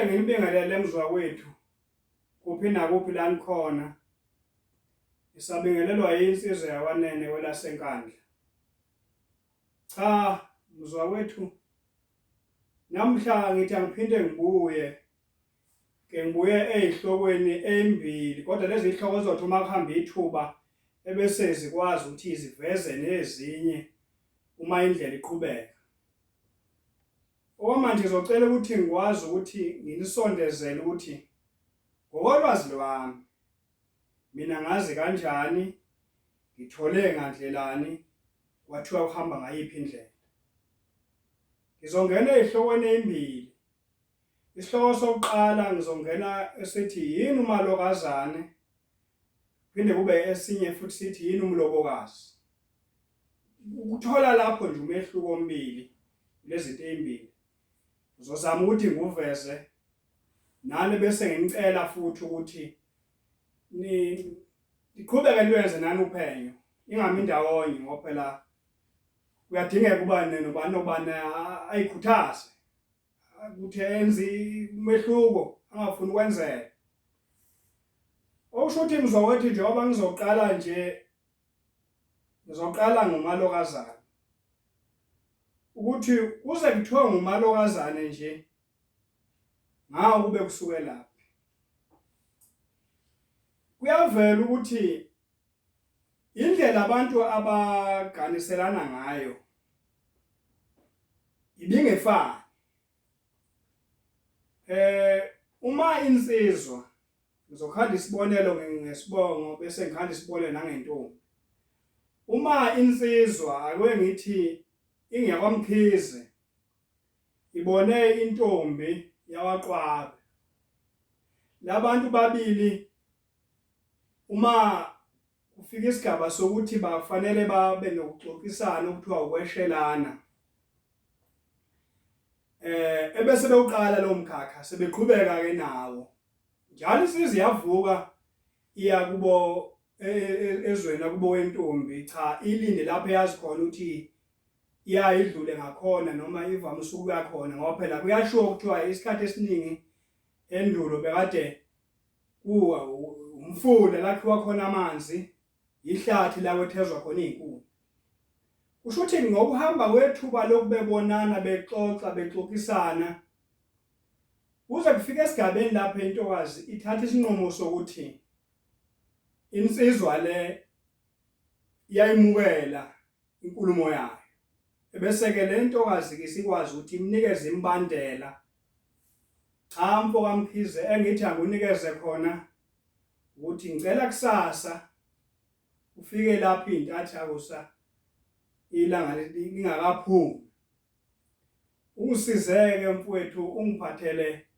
Ngiphinde nginibingelele mzwakwethu kuphi nakuphi la nikhona. Ngisabingelelwa yinsizwa yakwaNene kwelaseNkandla. Cha mzwakwethu namhla ngithi angiphinde ngibuye ke ngibuye ezihlokweni ezimbili kodwa lezi zihloko zothi uma kuhamba ithuba ebese zikwazi ukuthi ziveze nezinye uma indlela iqhubeka. Okwamanje ngizocela ukuthi ngikwazi ukuthi nginisondezele ukuthi ngokolwazi lwami mina ngazi kanjani ngithole ngandlelani kwathiwa kuhamba ngayiphi indlela. Ngizongena ezihlokweni ezimbili. Isihloko sokuqala ngizongena esithi yini umalokazane phinde kube esinye futhi sithi yini umlobokazi. Ukuthola lapho nje umehluko ombili lezinto ezimbili. Ngizozama ukuthi nguveze nani bese nginicela futhi ukuthi ni niqhubeke niwenze nani uphenyo ingami ndawonye ngoba phela kuyadingeka uba nobani nobani ayikhuthaze ukuthi enze umehluko angafuni ukwenzeka. Okusho ukuthi mzowethu njengoba ngizoqala nje ngizoqala ngomalokazane ukuthi kuze kuthiwe ngumalokazane nje ngawo kube kusukelaphi kuyavela ukuthi indlela abantu abaganiselana ngayo ibingefani eh uma insizwa Ngizokhanda isibonelo ngesibongo bese ngikhanda isibonelo nangentombi. Uma insizwa ake ngithi ingeyakwaMkhize ibone intombi yakwaQwabe. Labantu babili uma kufika isigaba sokuthi bafanele babe nokuxoxisana okuthiwa ukweshelana eh ebese bewuqala lo mkhakha sebeqhubeka ke nawo Njalo insizwa iyavuka iya kubo e, e, e, ezweni akubo wentombi cha ilinde lapho eyazi khona ukuthi iyayidlule ngakhona noma ivamise ukuya khona ngoba phela kuyashiwo kuthiwa isikhathi esiningi endulo bekade kuwa umfula lakhiwa khona amanzi ihlathi la kwethezwa khona izinkuni kusho ukuthi ngokuhamba kwethuba lokubebonana bexoxa bexoxisana Kuze kufike esigabeni lapho intokazi ithatha isinqumo sokuthi insizwa le iyayimukela inkulumo yayo. Ebese-ke le ntokazi-ke isikwazi ukuthi imnikeze imibandela. Cha mfo kaMkhize engithi angunikeze khona ukuthi ngicela kusasa ufike lapho intathakusa ilanga lingakaphumi. Ungisizeke mfowethu ungiphathele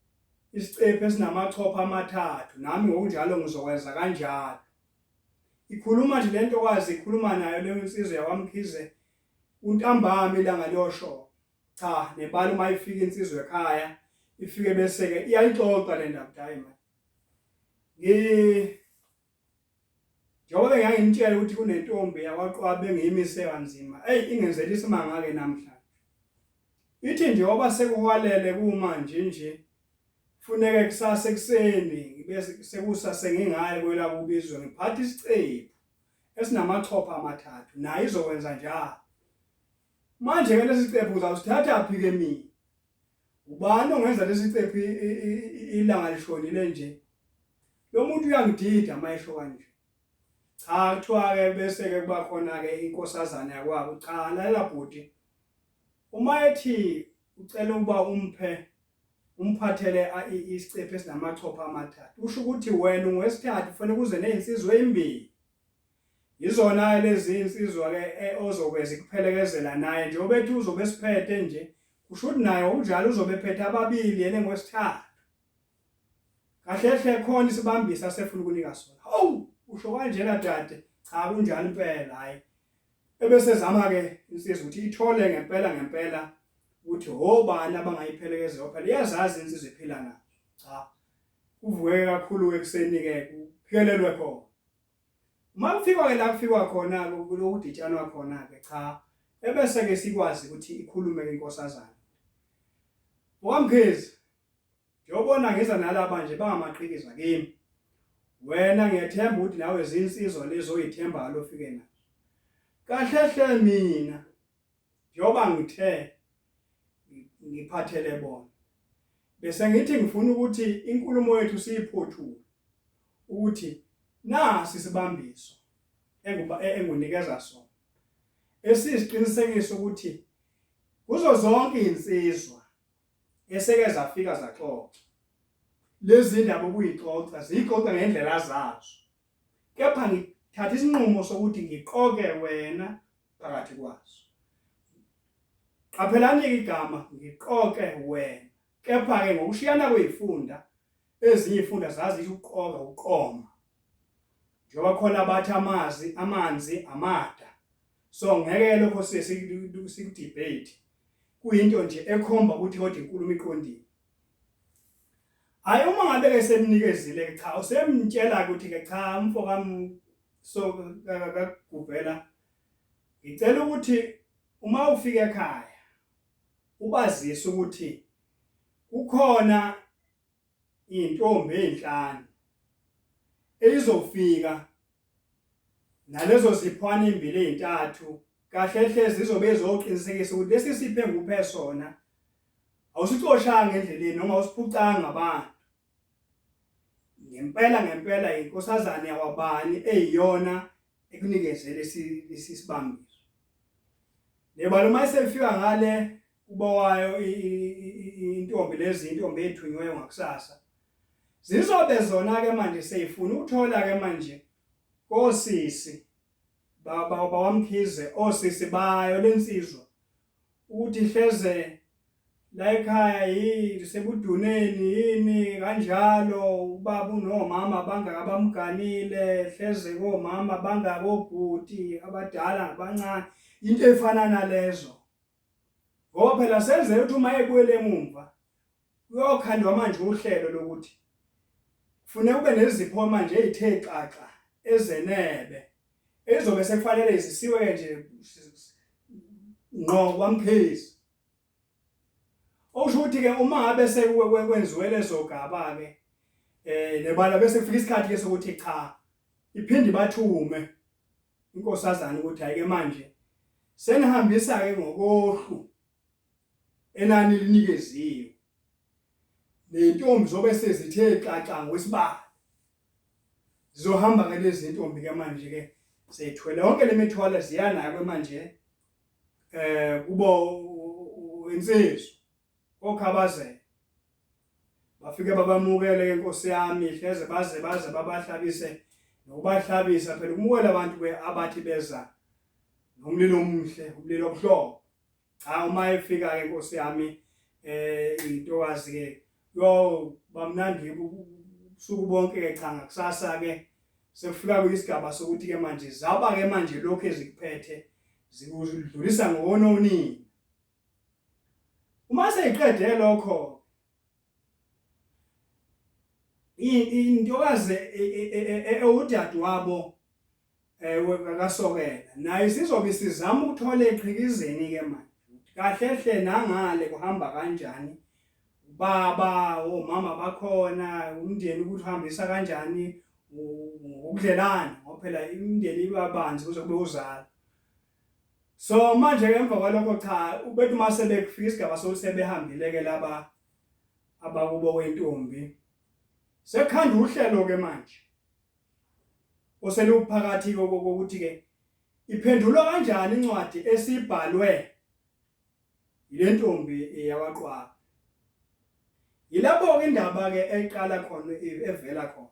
isicephu esinamachopho amathathu nami ngokunjalo ngizokwenza kanjalo. Ikhuluma nje le ntokazi ikhuluma nayo leyo nsizwa yakwaMkhize untambama ilanga liyoshona. Cha nebala uma ifika insizwa ekhaya ifike bese-ke iyayixoxa le ndaba ukuthi hhayi mani Njengoba nganginitshela ukuthi kunentombi yakwaQwabe engiyimise kanzima, eyi ingenzela isimanga-ke namhlanje. Ithi njengoba sekuhwalele kumanje nje, funeke kusasa ekuseni ngibe sekusa sengingaye kwelakubo izwe ngiphathe isicephu esinamachopho amathathu, nayo izokwenza njalo. Manje-ke lesi cephu ngizawusithatha phi-ke mina? Ubani ongenza lesi cephu ilanga lishonile nje? Lo muntu uyangidida uma esho kanje. Cha kuthiwa-ke bese-ke kuba khona-ke inkosazane yakwabo. Cha lalela bhuti, uma ethi ucela ukuba umphe umphathele isicephu esinamachopho amathathu, usho ukuthi wena ungowesithathu kufanele kuze nezinsizwa ezimbili. Yizona lezi insizwa-ke e, ozobe zikuphelekezela naye njengoba ethi uzobe esiphethe nje kusho ukuthi naye ngokunjalo uzobe ephethe ababili yena engowesithathu. Kahle hle khona isibambisa asefuna ukunika sona. Hawu usho kanjena dade cha kunjalo impela hayi. Ebese zama ke insizwa ukuthi ithole ngempela ngempela ukuthi hobani abangayiphelekezela phela iyazazi insizwa ephila nazo. Cha kuvuke kakhulu ekuseni ke kuphikelelwe khona. Uma kufikwa ke la kufikwa khona ke kulokuditshanwa khona ke cha ebese ke sikwazi ukuthi ikhulume ke inkosazana. WaMkhize. Njengobona ngiza nalaba nje bangamaqhikiza kimi. Wena ngiyethemba ukuthi nawe zinsizwa lezo oyithembayo ofike nazo. Kahle hle mina njengoba ngithe ngiphathele bona bese ngithi ngifuna ukuthi inkulumo yethu siyiphothule ukuthi nasi isibambiso engunikeza sona esisiqinisekisa ukuthi kuzo zonke izinsizwa eseke zafika zaxoxa lezi ndaba okuyixoxa ziyixoxa ngendlela zazo kepha ngithatha isinqumo sokuthi ngiqoke wena phakathi kwazo. Qaphelani-ke igama ngiqoke wena. Kepha-ke ngokushiyana kwey'funda, ezinye iy'funda zazisho ukuqoka, ukuqoma. Njengoba khona abathi amazi, amanzi amada. So ngeke lokho siye sikudebate. Kuyinto nje ekhomba ukuthi kodwa inkulumo iqondile. Hayi uma ngabe ke semnikezile ke cha usemtshela ukuthi ke cha umfo kam so kakugubhela ngicela ukuthi uma ufika ekhaya ubazise ukuthi kukhona intombi ezinhlanu ezizofika nalezo ziphwana imbili ezintathu kahle hle zizobe zoqinisekisa ukuthi lesi siphe nguphe sona awusicoshanga endleleni noma awusiphucanga abantu ngempela ngempela inkosazane yakwabani eyiyona ekunikeze lesi lesi sibambiso lebalo uma isefika ngale kuba wayo intombi lezi intombi ethunyweyo ngakusasa zizobe zona ke manje seyifuna ukuthola ke manje kosisi bawamkhize osisi bayo lensizwa ukuthi hleze la ekhaya yini sebuduneni yini kanjalo ubaba unomama bangaka abamganile hleze komama bangaka obhuti abadala nabancane into efana nalezo ngoba phela senze ukuthi uma ebuyele emumva kuyokhandwa manje uhlelo lokuthi kufuneka ube nezipho manje ezithe xaxa ezenebe ezobe sekufanele zisiwe nje ngqo kwamphezi okusho ukuthi ke uma ngabe sekwenziwe lezo gaba ke eh nebala bese kufika isikhathi ke sokuthi cha iphinde bathume inkosazana ukuthi ayike manje senihambisa ke ngokohlu enani linikeziwe nentombi zobe sezithe xaxa ngokwesibalo zizohamba ke lezi ntombi ke manje ke seyithwele yonke le mithwalo ziya nayo ke manje eh kubo insizwa okhabazela bafike babamukele ke nkosi yami hleze baze baze babahlabise nokubahlabisa phela ukumukela abantu ke abathi beza nomlilo omuhle umlilo obuhlobo cha uma efika ke nkosi yami eh intokazi ke yo bamnandi ubusuku bonke ke cha ngakusasa ke sekufika kuyisigaba sokuthi ke manje zaba ke manje lokho ezikuphethe zikudlulisa ngokononini uma seyiqede lokho intokazi ewudade wabo kaSokela naye sizobe sizama ukuthola eqhikizeni ke manje kahle hle nangale kuhamba kanjani ubaba omama bakhona umndeni ukuthi uhambisa kanjani ngokudlelana ngoba phela imindeni ibabanzi kuze kube uzala so manje ke emva kwalokho cha ubethi uma sebekufika isigaba sokuthi sebehambile ke laba abakubo kwentombi sekukhanda uhlelo ke manje oseluphakathi kokuthi ke iphendulwa kanjani incwadi esibhalwe yilentombi yakwaQwabe yilapho ke indaba ke eqala khona evela khona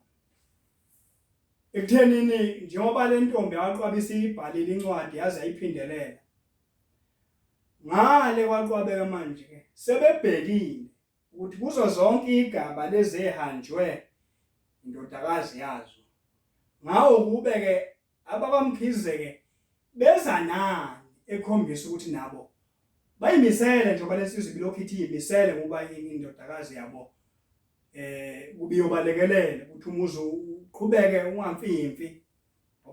ekuthenini njengoba le ntombi yakwaQwabe isiyibhalile incwadi yaze yayiphindelela ngale kwaQwabeka manje ke sebebhekile ukuthi kuzo zonke igaba lezehanjwe indodakazi yazo ngawo kube ke abakwaMkhize ke beza nani ekhombisa ukuthi nabo bayimisele njengoba lensizwa ibilokhu ithi iyimisele ngoba indodakazi yabo eh kubiyobalekelela ukuthi umuzi uqhubeke ungamfimfi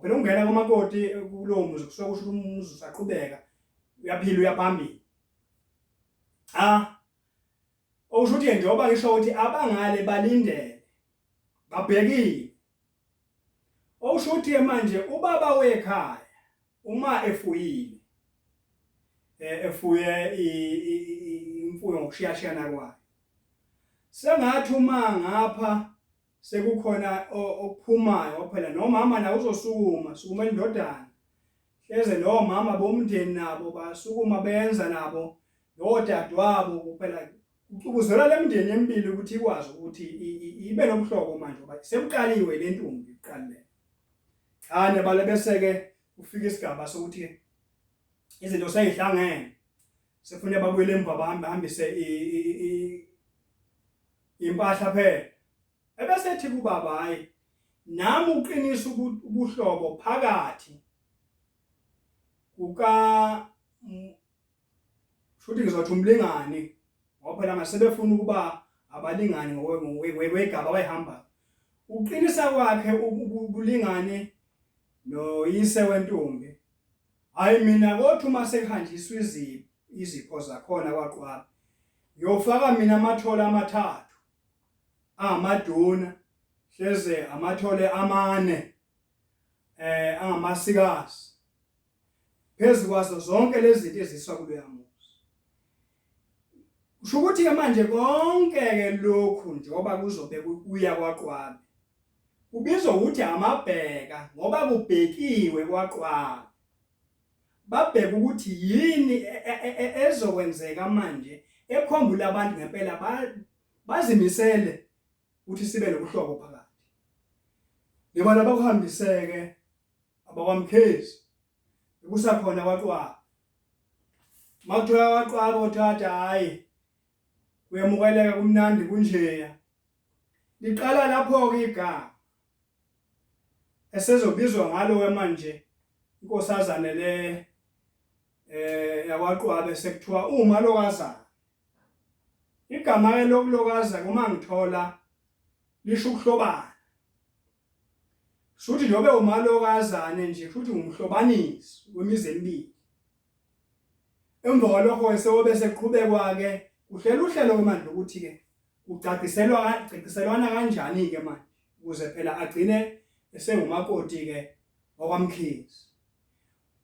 phela ungena kwamakoti kulowo muzi kusuke kusho ukuthi umuzi usaqhubeka uyaphila uyaphambili cha. Okusho ukuthi njengoba ngisho ukuthi abangale balindele babhekile. Okusho ukuthi manje ubaba wekhaya uma efuyile eh, efuye imfuyo ngokushiyashiyana kwayo sengathi uma ngapha sekukhona okuphumayo phela nomama naye uzosukuma sukuma indodana hleze nomama bomndeni nabo basukuma benza nabo nodadewabo kuphela kucukuzela lemndeni emibili ukuthi ikwazi ukuthi ibe nobuhlobo manje ngoba sekuqaliwe le ntombi iqalile cha nebale bese-ke kufika isigaba sokuthi izinto seyihlangene sefune babuyele emva bahambe hambise impahla phela ebesethi kubaba hayi nami uqinisa ubuhlobo phakathi kuka shuthi ngizothi umlingani ngoba phela ngasebefuna ukuba abalingani ngokwegaba abayihamba uqinisa kwakhe ubulingani noyise wentombi hayi mina kodwa uma sekuhanjiswa izipho izipho zakhona kwaqwaba ngiyofaka mina amathole amathathu angamaduna hleze amathole amane eh angamasikazi phezu kwazo zonke lezi zinto eziswa kuloya muzi kusho ukuthi ke manje konke ke lokhu njengoba kuzobe kuya kwaqwabe kubizwa ukuthi amabheka ngoba kubhekiwe kwaqwabe babheka ukuthi yini e, e, e, ezokwenzeka manje ekhombula abantu ngempela bazimisele ukuthi sibe nobuhlobo phakathi nibona bakuhambiseke abakwaMkhize kusakhona kwaQwaba makuthiwa kwaQwaba othatha hayi kuyemukeleka kumnandi kunjeya liqala lapho-ke igama esezobizwa ngalo-ke manje inkosazane le eh yakwaQwabe sekuthiwa umalokazana igama ke lokulokaza uma ngithola lisho ukuhlobana Shuthi njengoba umalokazane nje shuthi ngumhlobanisi wemizi emibili. Emva kwalokho-ke sekobe sekuqhubekwa-ke kuhlela uhlelo-ke manje lokuthi-ke kucaciselwa caciselwana kanjani-ke manje ukuze phela agcine esengumakoti-ke wakwaMkhize.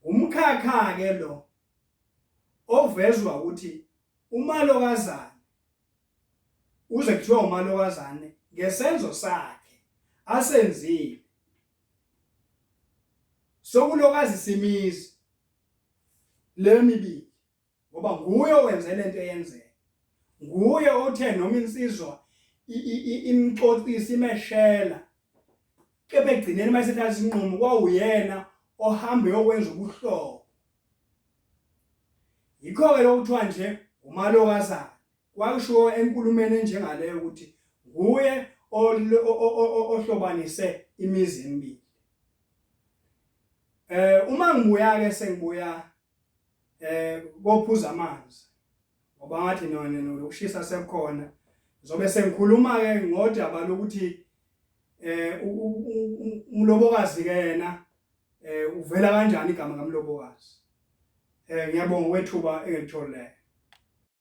Umkhakha-ke lo ovezwa ukuthi umalokazane uze kuthiwa umalokazane ngesenzo sakhe asenzile sokulokazisa imizi le mibili ngoba nguye owenze lento eyenzeka nguye othe noma insizwa imxoxisa imeshela kepha ekugcineni uma esethatha isinqumo kwawuyena ohamba eyokwenza ubuhlobo yikho-ke lokuthiwa nje umalokazana Kwakushiwo enkulumeni enjengaleyo ukuthi nguye ohlobanise imizi emibili. Eh uma ngibuya ke sengibuya eh kophuza amanzi ngoba ngathi nona nokushisa sekukhona ngizobe sengikhuluma ke ngodaba lokuthi eh umlobokazi ke yena eh uvela kanjani igama kamlobokazi eh ngiyabonga kwethuba engilitholileyo.